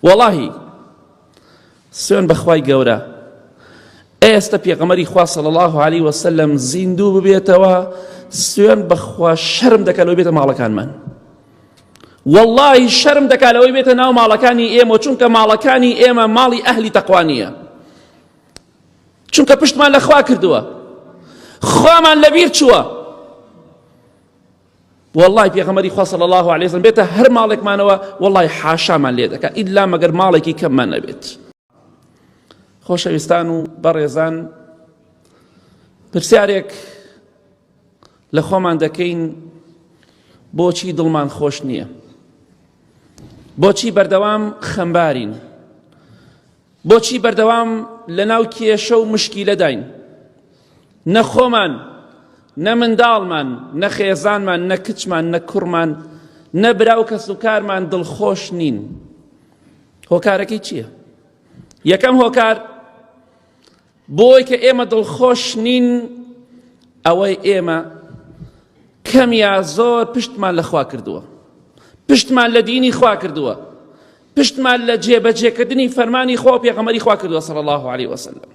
وەڵاهی سوێن بەخوای گەورە ئێستا پێغەمەری خوا صلی الله علیه وسلم زیندوو ببێتەوە سوێن بەخوا شەرم دەکات لەوەی بێتە ماڵەکانمان واللهی شەرم دەکات لەوەی بێتە ناو ماڵەکانی ئێمە چونکە ماڵەکانی ئێمە ماڵی ئەهلی تەقوا نییە چونکە پشتمان لە خوا کردووە خوامان لەبیر چووە واللهی پێغەمبەری خوا صلی الله علیه وسلم بێتە هەر ماڵێکمانەوە واللهی حاشامان لێ دەکا ئیلا مەگەر ماڵێکی کەممان نەبێت خۆشەویستان و بەڕێزان پرسیارێک لە خۆمان دەکەین بۆچی دڵمان خۆش نییە بۆچی بەردەوام خەمبارین بۆچی بەردەوام لەناو کێشە و مشکیلەداین؟ نە خۆمان، نە منداڵمان، نە خێزانمان، نە کچمان، نە کوڕمان، نە برا و کەسوکارمان دڵخۆش نین. هۆکارەکەی چییە؟ یەکەم هۆکار بۆی کە ئێمە دڵخۆش نین ئەوەی ئێمە کەم یا زۆر پشتمان لە خوا کردووە پشتمان لە دینی خوا کردووە پشتمان لە جێبەجێکردنی فەرمانی خوا و پێغەمبەری خوا کردووە صلی الله علیه وسلم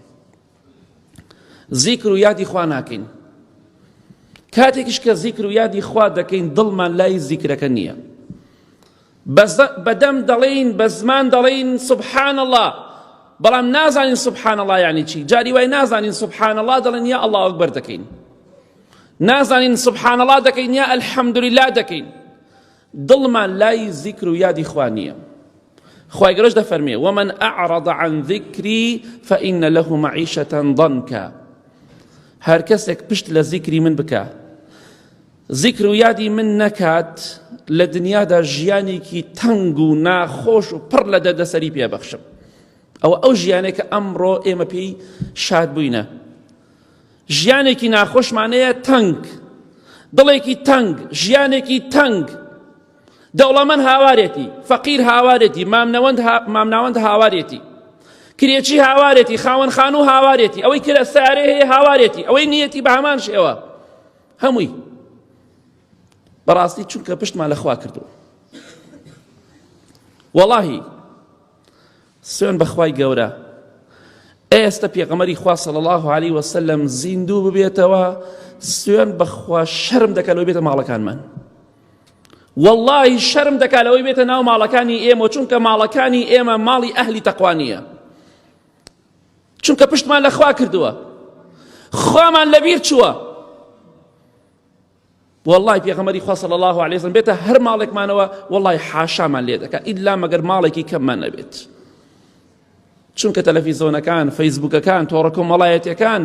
زیکر و یادی خوا ناکەین کاتێکیش کە زیکر و یادی خوا دەکەین دڵمان لای زیکرەکە نییە بەدەم دەڵێین بە زمان دەڵێین سبحان الله بەڵام نازانین سبحان الله یعنی چی جاری وای نازانین سبحان الله دەڵێن یا الله ئەکبەر دەکەین نازانین سبحان الله دەکەین یا الحمدلله دەکەین دڵمان لای زیکر و یادی خوا نییە خوای گەورەش دەفەرمێ ومن أعرض عن ذکری فإن له معیشة ضنکا هەر کەسێک پشت لە زیکری من بکە زیکر و یادی من نەکات لە دنیادا ژیانێکی تەنگ و ناخۆش و پڕ لە دەردەسەری پێبەخشم ئەوە ئەو ژیانێک کە ئەمڕۆ ئێمە پێی شاد بووینە ژیانێکی ناخۆشمانەیە تەنگ دڵێکی تەنگ ژیانێکی تەنگ دەوڵەمەند هاوارێتی فەقیر هاوارێتی مامنەوەند مامناوەند هاوارێتی کرێچی هاوارێتی خاوەن خانوو هاوارێتی ئەوەی کرە سارێ هەیە هاوارێتی ئەوەی نیەتی بە هەمان شێوە هەمووی بەڕاستی چونکە پشتمان لەخوا کردو وەڵاهی سوێن بەخوای گەورە ئێستا پێغەمەری خوا صلی الله علیه وسلم زیندوو ببێتەوە سوێن بەخوا شەرم دەکات لەوەی بێتە ماڵەکانمان واللهی شەرم دەکات لەوەی بێتە ناو ماڵەکانی ئێمە چونکە ماڵەکانی ئێمە ماڵی ئەهلی تەقوا نییە چونکە پشتمان لە خوا کردووە خوامان لەبیر چووە واللهی پێغەمبەری خوا صلی الله علیه وسلم بێتە هەر ماڵێکمانەوە واللهی حاشامان لێ دەکات ئیلا مەگەر ماڵێکی کەممان نەبێت چونکە تەلەفیزۆنەکان فەیسبوکەکان تۆڕە کۆمەڵایەتیەکان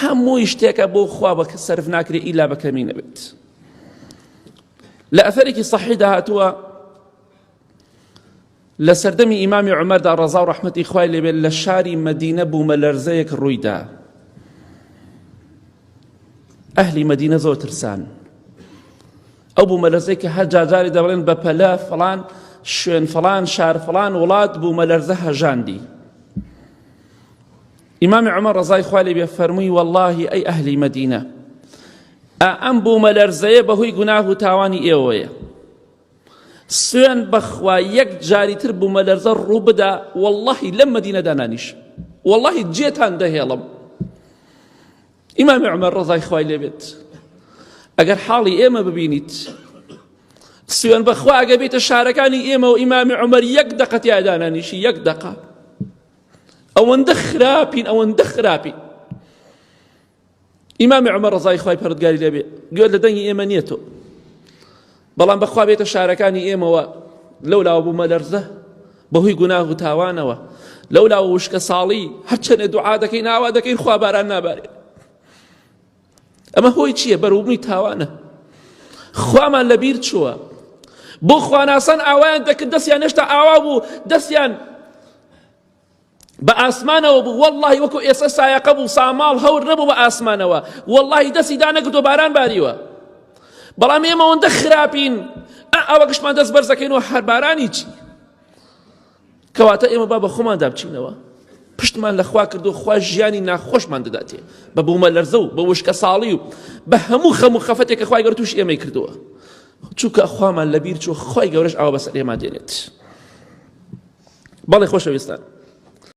هەمووی شتێکە بۆ خوا بە سەرف ناکرێ ئیلا بە کەمی نەبێت لە ئەثەرێکی صحیحدا هاتووە لە سەردەمی ئیمامی عومەردا ڕەزا و ڕەحمەتی خوای لێبێت لە شاری مەدینە بوومەلەرزەیەک ڕوویدا ئەهلی مەدینە زۆر ترسان ئەو بوومەلەرزەی کە هەر جاجاری دەڵێن بە پەلە فڵان شوێن فڵان شار فڵان وڵات بوومەلەرزە هەژاندی ئیمامی عمر ڕەزای خوا لێ بێ فەرمووی واللهی ئەی ئەهلی مەدینە ئەم بوومەلەرزەیە بەهۆی گوناه و تاوانی ئێوەیە سوێن بەخوا یەک جاری تر بوومەلەرزە ڕوو بدا واللهی لەم مەدینەدا نانیشم واللهی جێتان دەهێڵم ئیمامی عومەر ڕەزای خوای لێبێت ئەگەر حاڵی ئێمە ببینیت سوێن بەخوا ئەگە بێتە شارەکانی ئێمە و ئیمامی عومەر یەک دەقە تیادا نانیشی یەک دەقە ئەوەندە خراپین ئەوەندە خراپین ئیمامی عومەر ڕەزای خوای پەروەردگاری لێ بێ گوێت لە دەنگی ئێمە نییە تۆ بەڵام بەخوا بێتە شارەکانی ئێمەوە لەو لاوە بوومە لەرزە بەهۆی گوناه و تاوانەوە لەو لاوە وشکە ساڵی هەرچەنێ دوعا دەکەین ئاوا دەکەین خوا باران نابارێ ئەمە هۆی چییە بەروبوومی تاوانە خوامان لەبیر چووە بۆ خواناسان ئاوایان دەکرد دەستیان هێشتا ئاوا بوو دەستیان بە ئاسمانەوە بوو واللهی وەکو ئێستا سایەقە بوو ساماڵ هەور نەبوو بە ئاسمانەوە واللهی دەستی دانەگرتووە باران باریوە بەڵام ئێمە ئەوەندە خراپین ئەوە گشتمان دەست بەرزەکەین و هەر بارانی چی کەواتە ئێمە با بە خۆماندا بچینەوە پشتمان لە خوا کردو خوا ژیانی ناخۆشمان دەداتێ بە بوومە لەرزە و بە وشکە ساڵی و بە هەموو خەم و خەفەتێک کە خوای گەورە تووشی ئێمەی کردووە چونکە خوامان لەبیر چوو خوای گەورەش ئاوا بەسەر ئێمە دێنێت. بەڵێ خۆشەویستان.